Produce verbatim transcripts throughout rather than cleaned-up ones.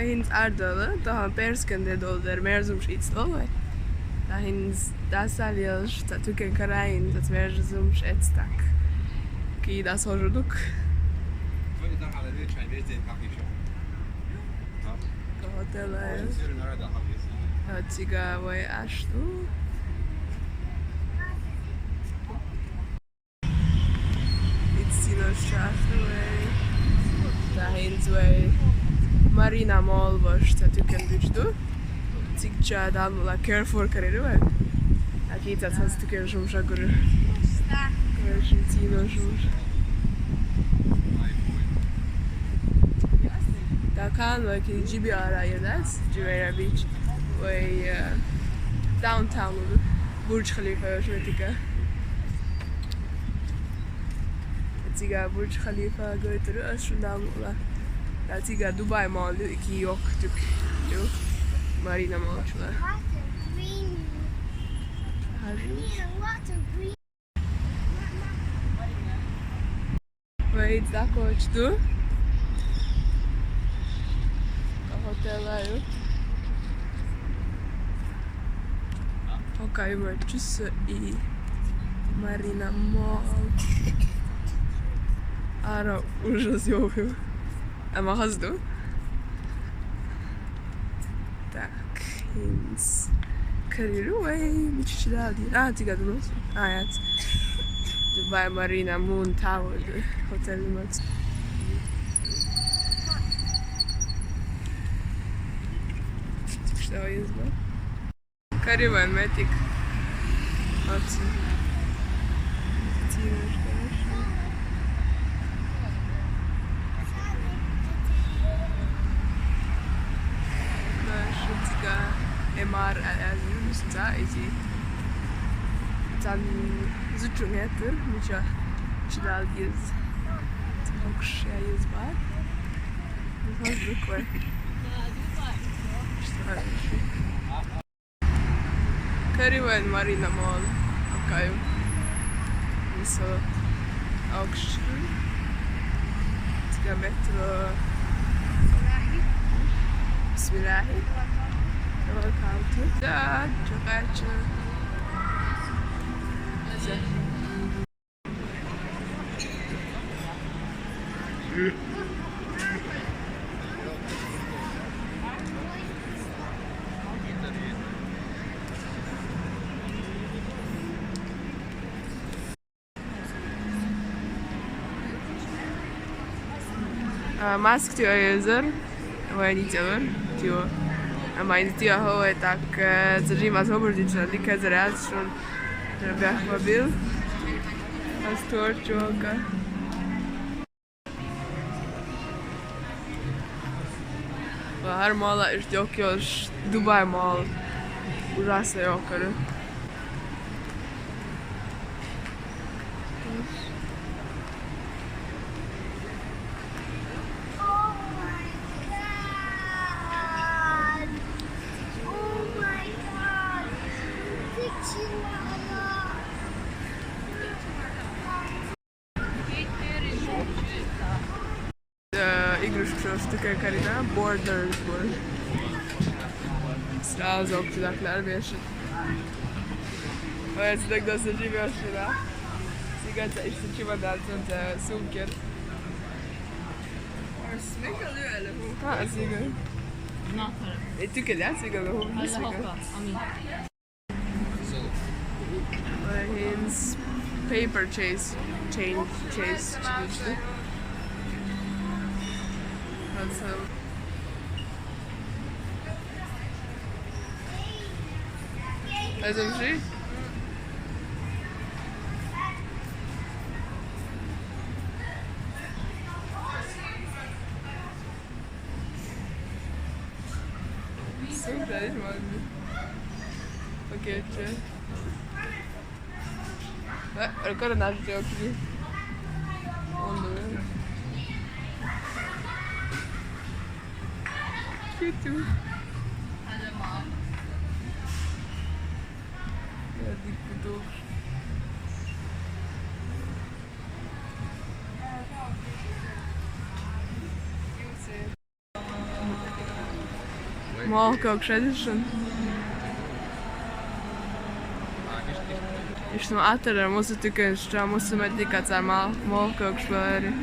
ХӀинца ардала, тахана Перскан де долу дара, мерзамаш ийцадолу вай. Ткъа хӀинца дӀасалелаш, цхьа туькан карийна, цхьа мерзамаш эцна тӀаккха. Кхин дӀасахьожур ду-кх. Хотела. Цига вай Ӏаш ду. Иццина шахьа вай. ТӀаккха хӀинца вай Марина Молл бохуш цхьа туькан дуьйцуш ду. Цига ча дӀа ма лаьа, Carrefour карийра вай. ТӀаккха хӀинца цхьа туькан шуна ша гура. Короче, иццина шуна. ТӀаккха вай кхин G B R ара дац, G B R Beach. Вай, э, даунтаун, Бурдж Халифа йолчу метте. Цига Бурдж Халифа гойтур ю ас шуна, дӀа ма лаьа. Цига Дубай Молл ю, и кхин йоккха туькан ю. Марина Молл чула. Вай дӀакхочуш ду. Хотела ю. Окей, вай чуьсса и Марина Молл. Ара ужас йоху. Ама хаза ду. Так, хӀинца карийра вай, мича чу дала деза? А, цига ду. А, яц. Дубай Марина Мун Тауэр хотел мац. Что из, да? Карийра вай меттиг. Оцу. Цига, конечно. Дальше цига Эмар а-, а-, а-, иза. Цхьана зудчуьнга хетара, мича чу дала деза. Цхьа хӀокхуш я еза бара. Ну, хаза ду-кх вай. Что? Карийра вай Марина Молл. Окей. Нисса. Окей. Цига метро. Бисмиллахи. Welcome to. Да, чакача. А, маска тӀе езар, вай ницкъ яр, тӀе. Амма иза тӀе хӀо вай так, э, ца жима собар дича, дика заряд, шун. Ребят, мобил. Астор чока. Ва хӀара молла иштта йоккха йолуш, Дубай Молл. Ужасно йоккха ю. Э, игрушка, что такое карийна? Borders были. Сразу оккхуза клар бешит. Ой, это так досаживаешь, да? Сигать, ищи чемодан, сумки. А, сигать. Э, ты когда сигать? Ай, хӀинца paper chase, change, chase, чуьнаш ду. Хаза. Хаза уже? Супер, ладно. Окей, чё? Э, рукара наш делки. Он, да. Чё ты? Я дик петух. Молкок шедишн. Ишну атера муса тикенш, ча муса медика цар мал, молкок швери.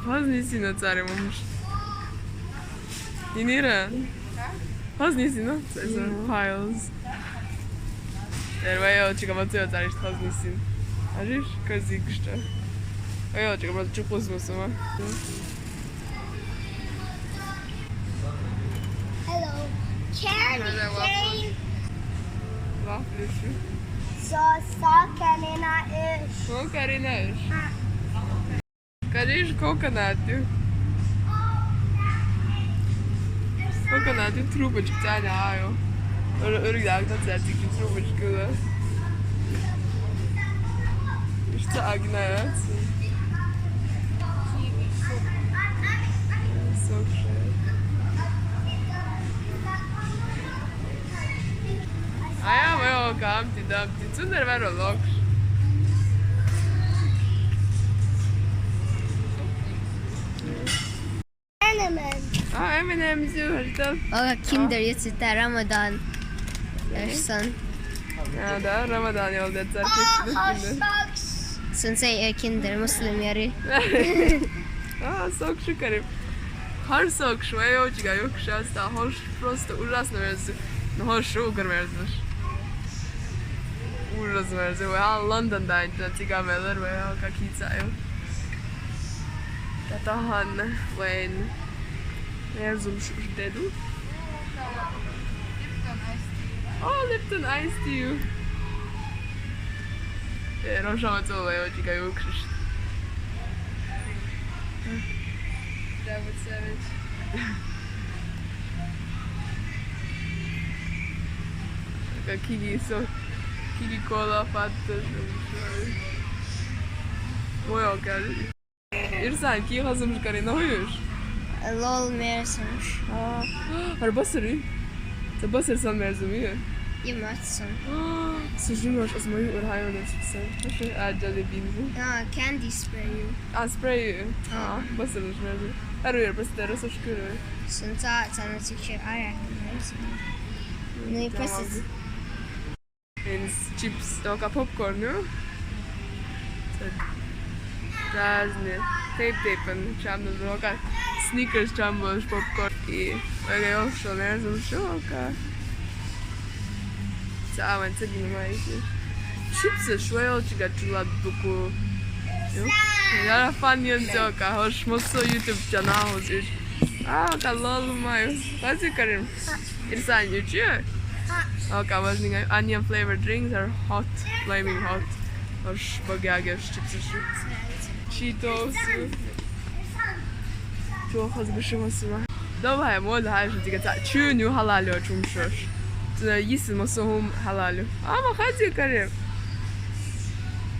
Хазни сина цари мумш. Инира. Хазни сина цари piles. Эрвайо чика мацео цари хазни син. Ажиш казикшта. Айо чика мацео чукуз мусума. Hello. Karen is saying, Вафлиши. So, so, Karina is. О, Карина. Кариш коконату. Коконату трубочка тяня айо. Ырыгдагда цятики трубочка да. Ишта агнаяц. Сокше. Ая, моё камти, да. Цунер веро локш. Эминем. А, Эминем зю, ждал. О, киндер, если это Рамадан. Эрсон. А, да, Рамадан, я вот это. Сенсей, э, киндер, муслим яри. А, сок шукарим. Хар сок швайо чига юк шаста, хош просто ужасно мерзу. Но хош шугар мерзуш. Ужас мерзу. Ва Лондон да, это тига мелер, ва какие-то. Татахан, вен. Мерзум шуш деду. О, Lipton iced tea. Э, рошама цолай, очень каюкшиш. Да, вот савич. Как киги со, киги кола, фатта. Мой окали. Ирсан, ки хазумш кари, но юш? Лол мерзумш. А, ар басри? Та баср сан мерзум, ие? Иматсон. Сужимаш аз мою урхайон эссэн. Аша, а, джали бинзи. А, candy spray. А, спрей. А, баср мерзум. Ар уер, просто расушкур. Сунца, цана тикше, а, я мерзум. Ну и просто Эн чипс, ока попкорн, ну? Разные. Тейп-тейпен, чамно, ока Сникерс, чамно, попкорн. И ока ёшо, мерзум, шо, ока. Цааван, цаги, ну, маиси. Чипсы, швел, чига, чула, дуку. Я фан, ен, ока, хош, мосо, YouTube канал, хош. А, ока, лол, маю. Пази, Карим. Ирсан, you too? Ока, важнее. Onion flavored drinks are hot, flaming hot. Ош багяге, ош чипсы, ош Cheetos. Чё, хаз гыши масыма. Давай, мод, хай, что тебе та. Чё, ню халалё, чум шош. Ты иси масо хум халалё. А, ма хади, Карим.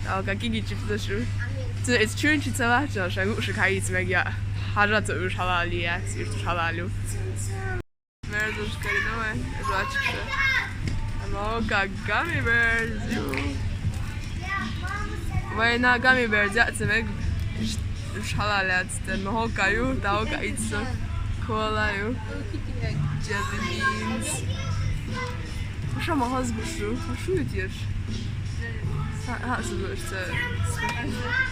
А, какие чипсы, ош. Ты из чё, чи цела, чё, шагу, шикаец, мегя. Хажа, ты уж халали, я, ты уж халалю. Мерзош кари, давай, жвачка. Ока gummy bears, ю. Вай на gummy bears, я цемег шалалят, тен мохо каю, таока ицо. Кола, ю. Jelly beans. Ша махаз гушу, шу итеш. Ха, ха, су гуш, це,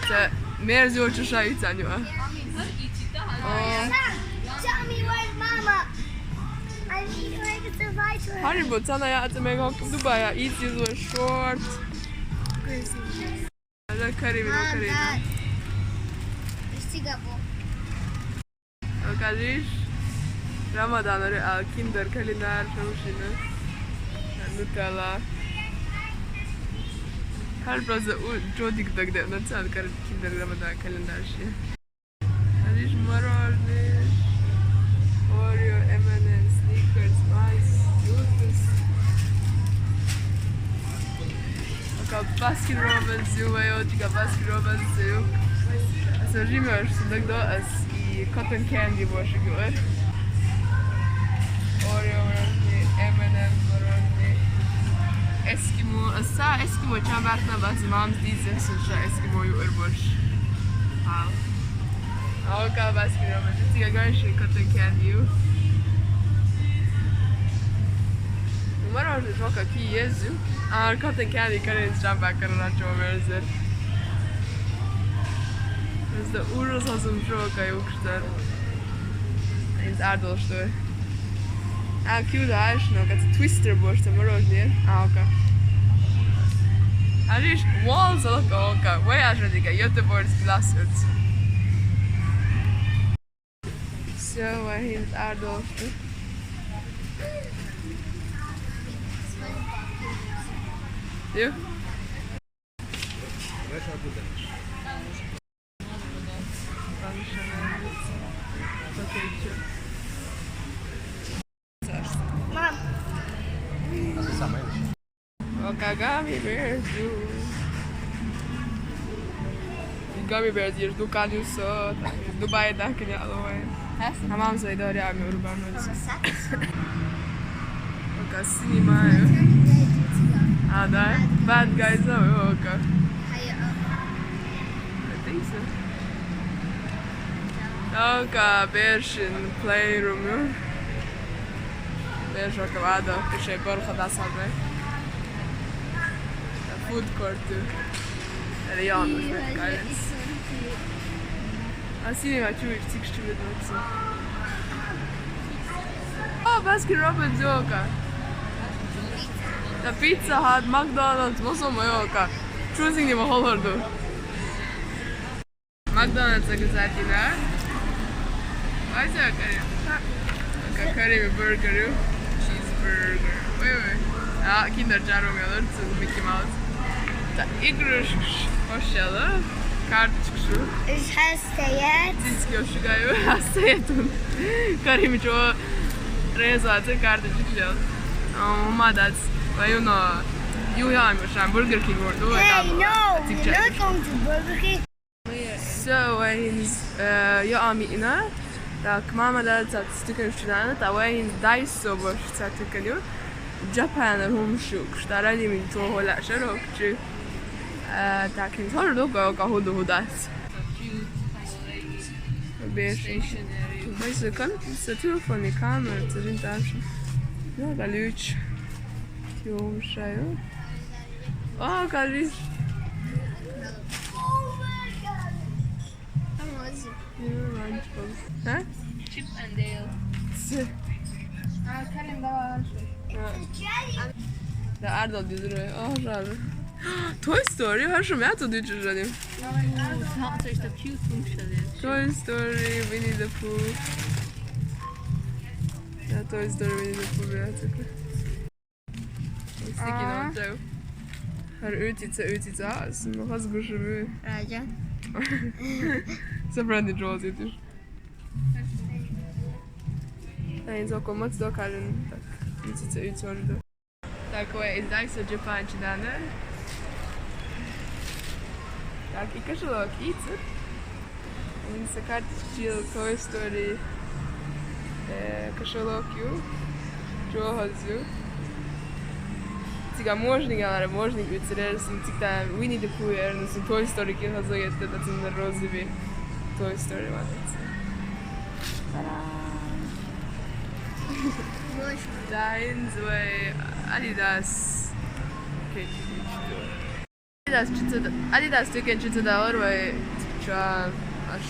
це мерзош ша ицаню, а. О. Tell me where's mama. Харибо, цана я ацамега Дубая, it is a short. Ала карима, карима. Истигабо. Окажиш? Рамадан ре, а, киндер, калинар, шамшина. Nutella. Har proza u čodik dok de, na cal kar Kinder Ramadan kalendar še. Ališ morožniš, Oreo, M and M, Snickers, Mars, Jutus. Ka Baskin Robbins, ju vajo, ka Baskin Robbins, ju. As živim još sam dok do, as i cotton candy može gore. Oreo morožni, M and M morožni. Eskimo, a sa Eskimo čam vatna, bas mam dizen su ša Eskimo ju erboš. Al. A oka Baskin Robbins, ti ga gajše cotton candy ju. Morožni šoka ki jezu. A cotton candy karen čam bakar na čoverzer. Zda užasno sam šoka ju kštar. Iz Adolf što je. A, cute, ajšno, kad se Twister boš, to morožni, a, oka. A viš, Walls, oka, oka. Vojaž radiga, Göteborgs glasert. So, I think Adolf. Jo. Mam. Oka gummy bears, ju. Gummy bears, još Dukan ju so, Dubai da kenja love. Tamam, so idori ami urbano. Oka sinema, jo. A da, Bad Guys, oka. I think so. Oka beršin playroom, jo. Berš oka vado, piše Borja da sad, ne? Food court, jo. Realno, guidance. A sinema čuviš, cik čuviš. O, Baskin Robbins, joka. Da Pizza Hut, McDonald's, mo samo joka. Choosing the whole order. McDonald's, ako zadnji, da? Ajde, kar je. Ka kar je burger, cheeseburger. Oj, oj. A, Kinder Jar, mi alor, Mickey Mouse. Da, igruškš, hošela. Kartičkšu. Hastajet. Cicki ošugaju, hastajetun. Kar im čo rezate kartičkšu. O, madac. Pa juno, ju ja mi šan Burger King ordu. Hey, no, we're not going to Burger King. So, vajins, eh, jo, ami ina. Tak, mama da cat stuken ščinana, ta vajins dajso boš cat stuken ju. Japan hum šuk, šta radim in to hola šerok, či. Eh, tak, in to doko ka hudu hudac. Beš. Beš se kan, sa telefoni, kamera, carin taša. No, ka ljuč. Jo, šajo. O, ka ljuč. Tamo ulazi. Ha? Chip and Dale. Se. A, Karen dala Aršo. Da, Arnold je zruje. O, žal. Toy Story, Aršo, ja to diče želim. Sa, to je što cute funkcija. Toy Story, Winnie the Pooh. Ja, Toy Story, Winnie the Pooh, ja, tako. Siki na teo. Har utica, utica, sam has gušami. Rađa. Sa brani džozi tiš. Aj, zoko moc dokaljen, tak. Utica, utica, utica. Tako je, izdaj so Japan či dane. Tak, i kašalok, i cut. In sa kartički Toy Story, e, kašalok ju, čohozju. Cika možnik, ale možnik ju cerer, sam cik ta Winnie the Pooh, jer sam Toy Story ki hazo jete, da sam rozivi Toy Story, madac. Tada! Možda. Da, in zove Adidas. Kaj ti bić to? Adidas četrdeset, Adidas tüken četrdeset dolar, vaj ča aš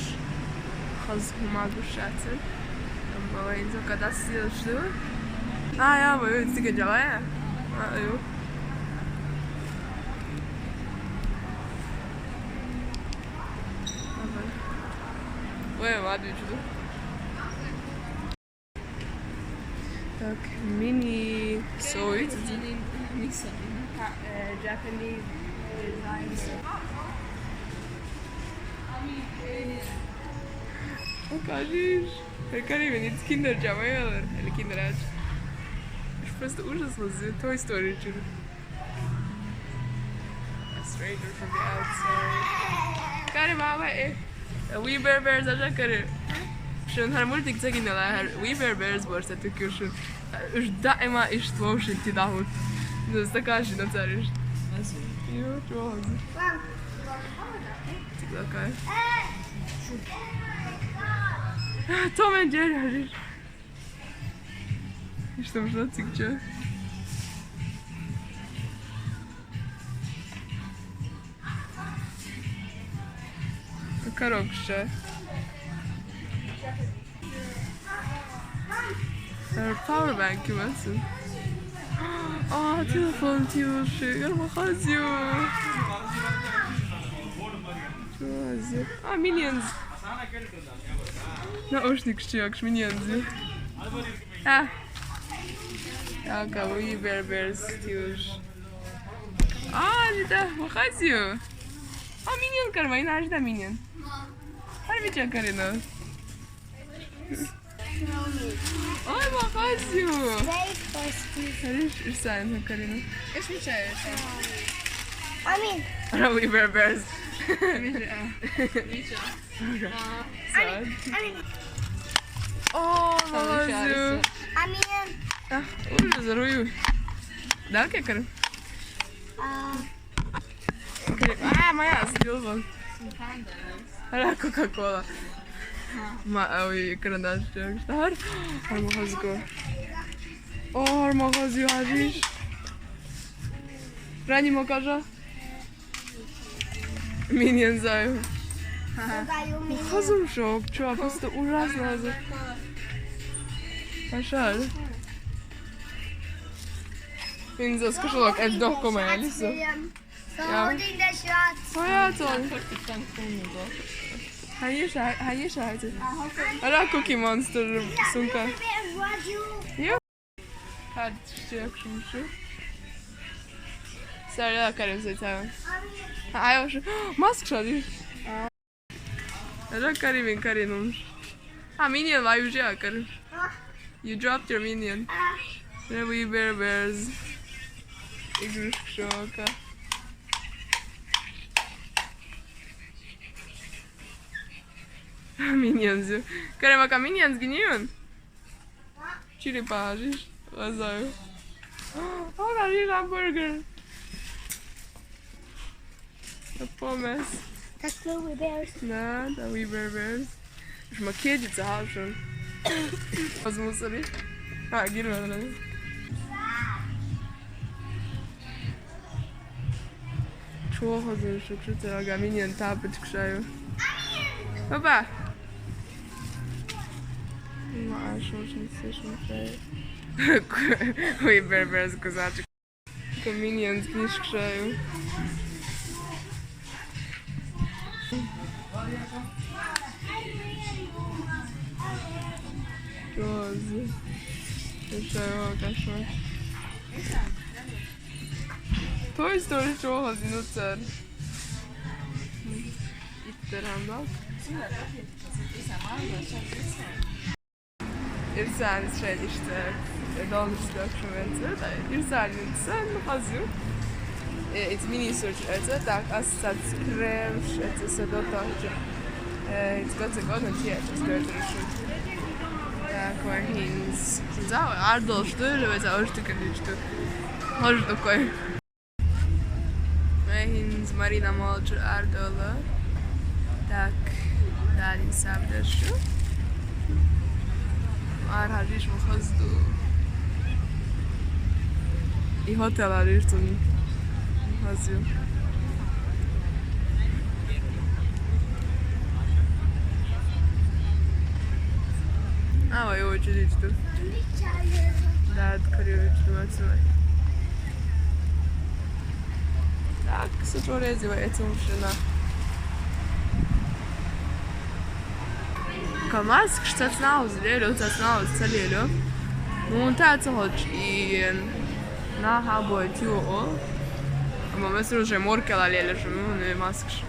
haz huma gušace. Ama vaj inzo kada si još tu. A, ja, vaj tüken džava, ja. A, jo. Vaj, ma duču tu. Tak, mini soj. Japanese designs. Покажи. Какой именно? Kinder Jam или Kinder Edge? Это просто ужас, вот это Toy Story чур. A stranger from the outside. Kari mama, eh. We Bare Bears, aja kari. Šodien har multiks segin, lai har We Bare Bears borsta tukjušun. Š daima iš tvaušin ti dahut. Nu, stakāši na cariš. Ju, čuozi. Tik lakai. Tom and Jerry, har iš. Iš tam žinot, tik čia. Karokščia. Ar powerbank jau esmu? O, telefon tīši. Ar mahazju. Ā, Minions. Na, ušnikščiakš Minions. Ā. Ā, kā We Bare Bears tīši. Ā, zita, mahazju. Ā, Minion karma, ina, zita Minion. Ar viča karina. Oi, mahazju. Very tasty. Ar iš, iš sāin karina. Iš viča, iš sāin. I mean, Ar We Bare Bears. Viča. Viča. Sad. I mean, O, mahazju. I mean, Ah, uđe za ruju. Da li kekar? A, Ā, ma jā, si dilban. Ara Coca-Cola. Ma, ā, ui, karandaš, čak, štar? Ar mahazju. O, ar mahazju, ažiš. Rani mo kaža. Minion zaju. Hazum šok, čuva, просто ужасно. Pašal. Ins as kašalok, et doh kome, Alisa. So, jā, holding the shots. O jā, to. Hajniša, hajniša, hajde. Ara Cookie Monster sunka. What you? Jo. Kad šti akšam šu. Sar, jā, karim se tā. Ai, jau šu. Mask šadi. Ara kari vin kari nums. A, Minion, vai užjā kari. You dropped your Minion. Re We Bare Bears. Игрушка. Minions. Kari ma kā Minions ginion? Čili pažiš, lazaju. O, kā ir hamburger. Da pomes. That's the We Bears. Da, da We Bare Bears. Šma kjedica hašun. Ozmusali. Ha, girva da. Čuo, hazum šuk šuter, aga Minion tāpat kšaju. Opa! Ma, aš, aš, šai. We Bare Bears, ko znači. Kā Minions kniškšaju. Čuozi. Šai va kašo. Toy Story čuozi nu cer. Itter han bak. Ir sānis šeit, ir sānis, ir dolniski akšam viens, ir sānis sen, hazju. Its minisur, its tā, as sats krēmš, its sadota, its gods godan tie, its gārtarišu. Tā, ko hins. Zau, ārdolš tur, vai zau, aš tikai viņš tur. Možda koi. Mehins Marina Molčur ārdala. Tak, dalje savdašu. Ar hariš mu hazdu. I hotel hariš tun hazju. Ava, ovo ću dići tu. Da, kar je već domaćino. Tak, so čorezi, vaj, eto, mušena. Ka mask, štac nauz, leljo, štac nauz, ca leljo. Nu, un tā, ca hoč, i, em, Na, ha, boy, tio, o. Ama mes ruje mor ke la lele, nu, ne masks.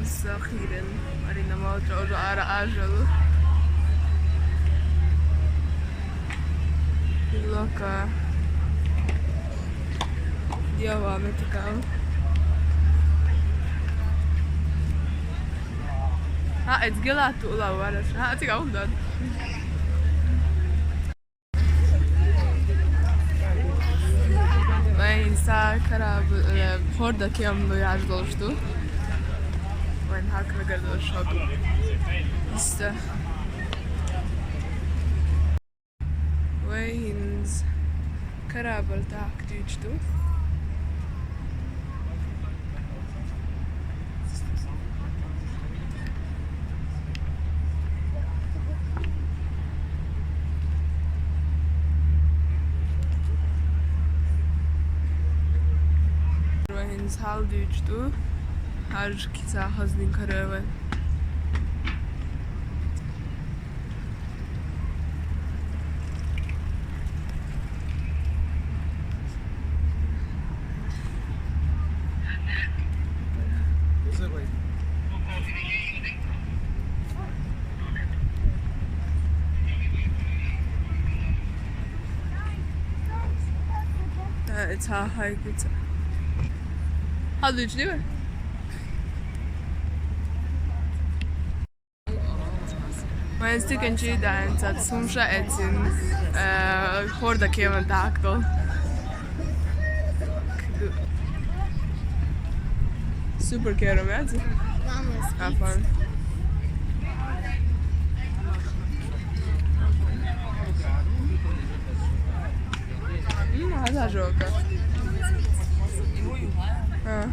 Sahiren, Marina Malta, o ara ajal. Loka. Diava me tikam. Ha, it's gelato la vara. Ha, it's gelato. Vai, sa karab, e, horda kjem do jaš doštu. Vai, hak na gardo šok. Ista. Vai, hins karabal tak dičtu. Hins hal dičtu. Har kica hazin karava. Uh, it's how high it's. How did you do it? Mans tiken čīdāns atsumša etsin, eh, horda kēvan tākto. Super kēram etsin. Vamos. Afan. Mm, hada joka. Ah.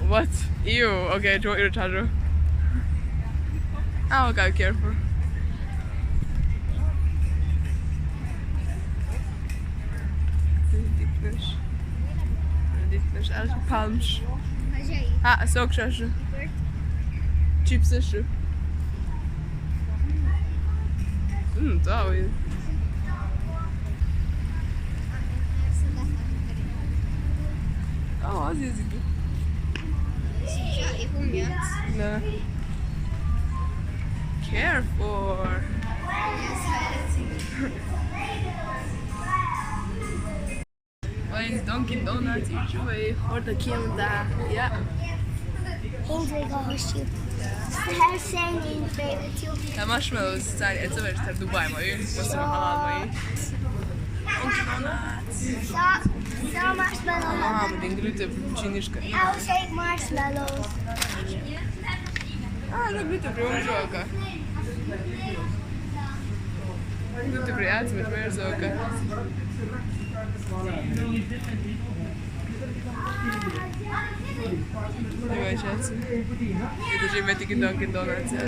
What? Ew, okay, to ir tažu. Ah, okay, careful. Dipneš. Dipneš, al palmš. Ah, sok šašu. Chips šašu. Mm, to je. Oh, Aziz. No. Careful. Oj, Dunkin' Donuts, i čuvaj, horda kjem da, ja. Indrega hošću. Her sen in favorite. Ta marshmallows, stari, e, co već tar Dubai, ma, i, posebno halal, ma, i. Dunkin' Donuts. Sa, sa marshmallow. Aha, ma din glute, činiška. I'll take marshmallows. Ah, da, glute, pre, on joka. Glute, pre, ja, ti me zoka. Evo, čače. Ide, živi ti Dunkin' Donuts, ja.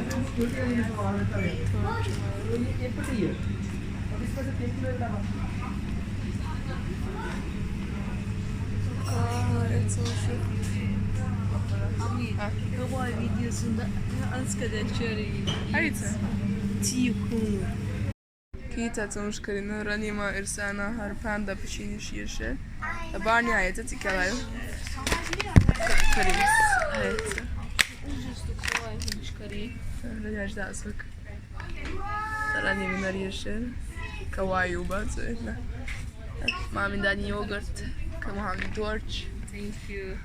Aa, evet, sonuçta. Ami, a, Dubai videosunda anska da čeri. Ajde. Tiju kunu. Kica cunškarina ranima ir sena har panda pičiniš ješe. Da barni ajde, ti kelaju. Karis. Ajde. Užasno kolay hunčkari. Da, da, da, svak. Sarani mi narišen. Kawaii ubaco jedna. Mami dani jogurt. Ka mami torč. Thank you.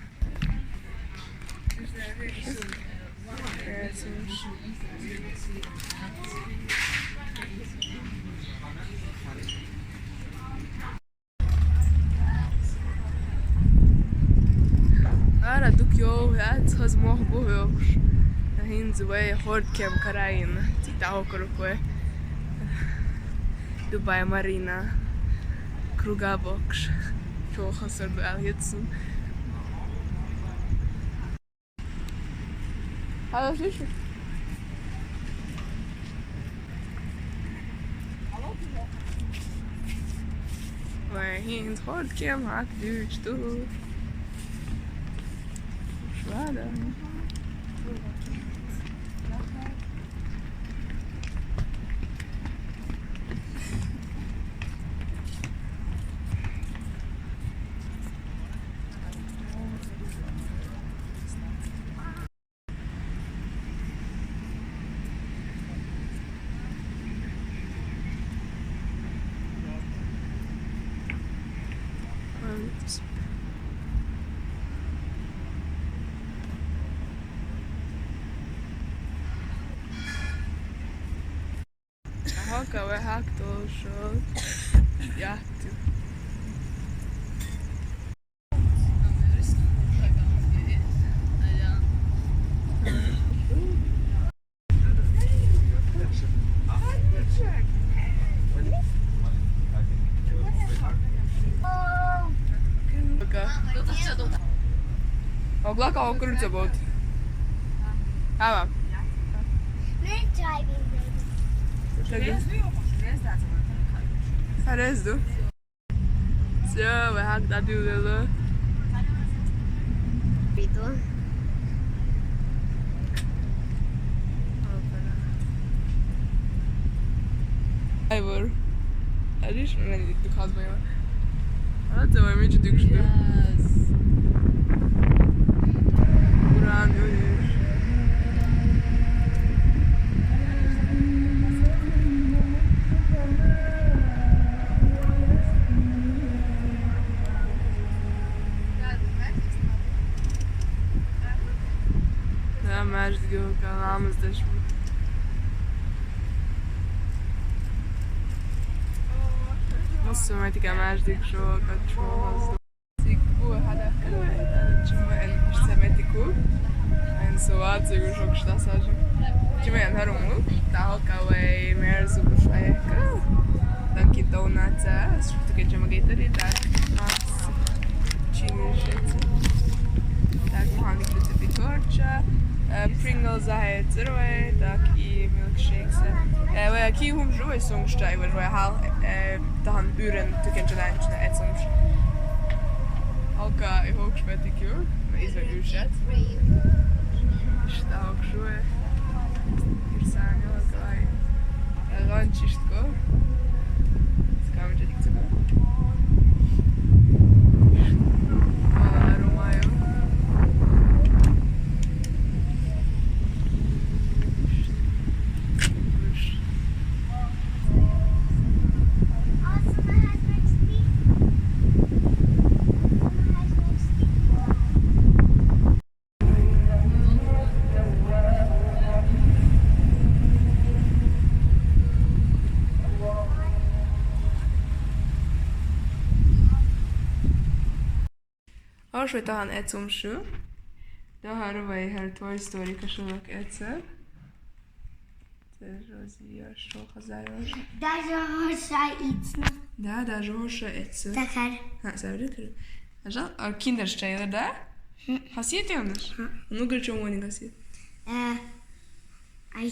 Ara duk jau, ja, tas moh buhjoks. Hinzi vai hordkem karain, cita okur vai. Dubai Marina. Kruga boks. Čoha sar du al hitsun. Hallo, Shishu. Vai, hins hordkem, hak, duč, tu. Švada. Ka we hakto šel. Ja, tu. Oglaka okruca bot. Ava. We're driving, baby. Rezdu. Sve, ve hak da dulelo. Vidu. Ajvor. Adiš, meni tu kazma ima. A to je među dukšu. Yes. Buran, vidiš. Na, második kalámos das. Most mondjuk a második sokat soha. Cikku, hát a semetiku. En szóval cikku sok stászás. Csimajan harumul, táhol kávai merzukus ajeka. Dunkin Donuts, ez tudtuk egy csimagai tari, tak. Čini šeci. Tak, mohan lik da se pitorča. E, Pringles za hece, tak i milkshake se. E, vaja ki hum žuvoj sum štaj, vaja hal, e, tahan uren tuken čedan čina et sum štaj. Oka i hok špeti kju, me izve ušet. Šta hok žuvoj. Irsani oka i. E, rančištko. Skam čedik ciko. Hvala, Romaju. Ošve tahan ecumšu. Doha ruvai her Toy Story kašuvak ece. Te rozija što hazajoš. Даже hoša icna. Da, даже hoša ece. Takar. Ha, savri kar. Ažal, a Kinder Ščajler, da? Hasijeti ondaš? Ha. Nugar čom oni hasijeti? E, aj,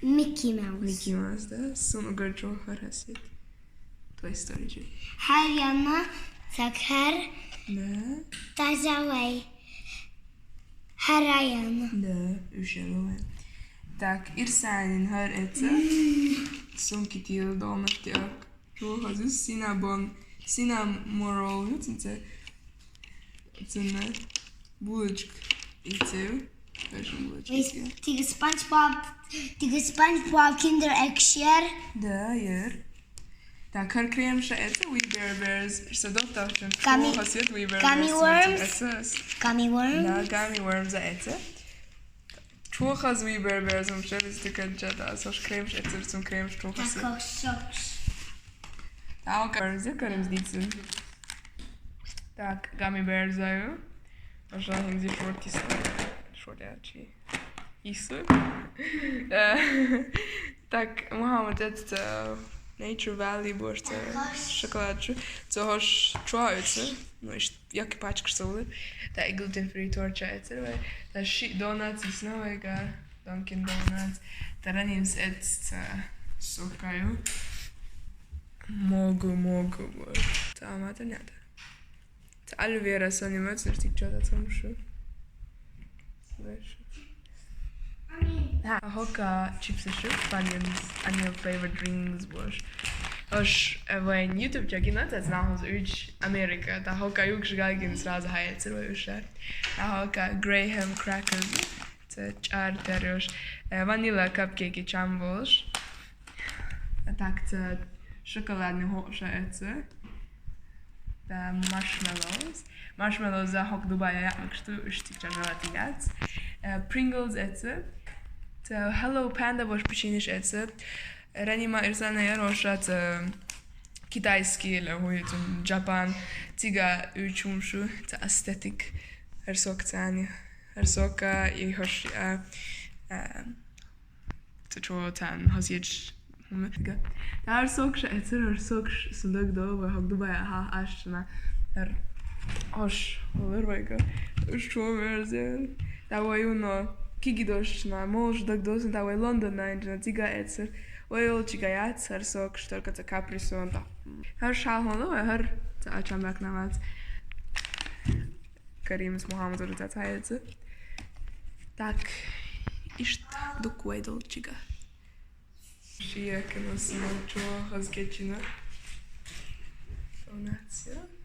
Mickey Mouse. Mickey Mouse, da. Sun ugar čom har hasijeti. Toy Story čuj. Har jana, takar. Da. Tažavai. Har ajana. Da, ušelovai. Tak, Irsanin har ece. Sun ki til domaš ti ak. Čuha zus Cinnabon, Cinnamoroll, jucince. Cine. Buličk. Icev. Kažem buličk. Icev. Tiga SpongeBob, tiga SpongeBob Kinder Egg share. Da, jer. Takar kremša ece, We Bare Bears, sa dota šen. Gummy, čuha svijet We Bare gummy Bears, worms. Ece. Gummy worms. Da, gummy worms ece. Čuha We Bare Bears, um ševis ti kanča, da, soš kremš ece, sum kremš čuha svijet. Tako šoš. Tako, zekarim zdicin. Tak, gummy bears zaju. Možda hindi šorti su. Šorti, znači. Isu. E, tak, Muhammed, et, e, Nature Valley, boš, e, šokoladču. Co hoš čuha ece, no, iš, jaki pačka so ule. Ta i gluten free torča ece, vaj. Ta ši donuts i snovega, Dunkin Donuts. Ta ranim s et, e, sokaju. Mogu, mogu, boš. Ta mater njata. Aloe vera so ni moc, nešto ti čota, co mušu. Veš. Ha, hoka čipse šu, panim, ani flavor drinks, boš. Oš, evo, en YouTube čak i na te znamo z uč Amerika, ta hoka juk žgalgin sraz hajec, evo, uša. Ta hoka Graham crackers, te čar ter još, e, vanilla cupcake i čam volš. Tak, te šokoladni hoša ece. Da, marshmallows. Marshmallows za hok Dubaja, jak što, što ti čažala ti jac. E, Pringles ece. Te Hello Panda boš pičiniš ece. Rani ma ir sāne jārošā, cā kitāiski, lea hui, cun Japan, ciga ūčumšu, cā aesthetic. Ar sok cāni, ar soka, i hoš, ā, ā, cā čo cān, hos jieč, tā ar sokš, ecir ar sokš, sundagdo, vai hok Dubai, aha, ašana. Ar hoš, oler vai ka, šo mērzien. Tā vai uno, kigidošana, molš dagdos, tā vai London, na, inžana, ciga ecir. Vai ol ciga jāts, ar sokš, tā kā cā kapriso, tā. Har šāhon, vai har, cā ačam bēk namāts. Karims Muhammad, tā cā ecir. Tak, išt duk vai dol ciga. Šie, ka nas mačo, hos gečina. Donacija.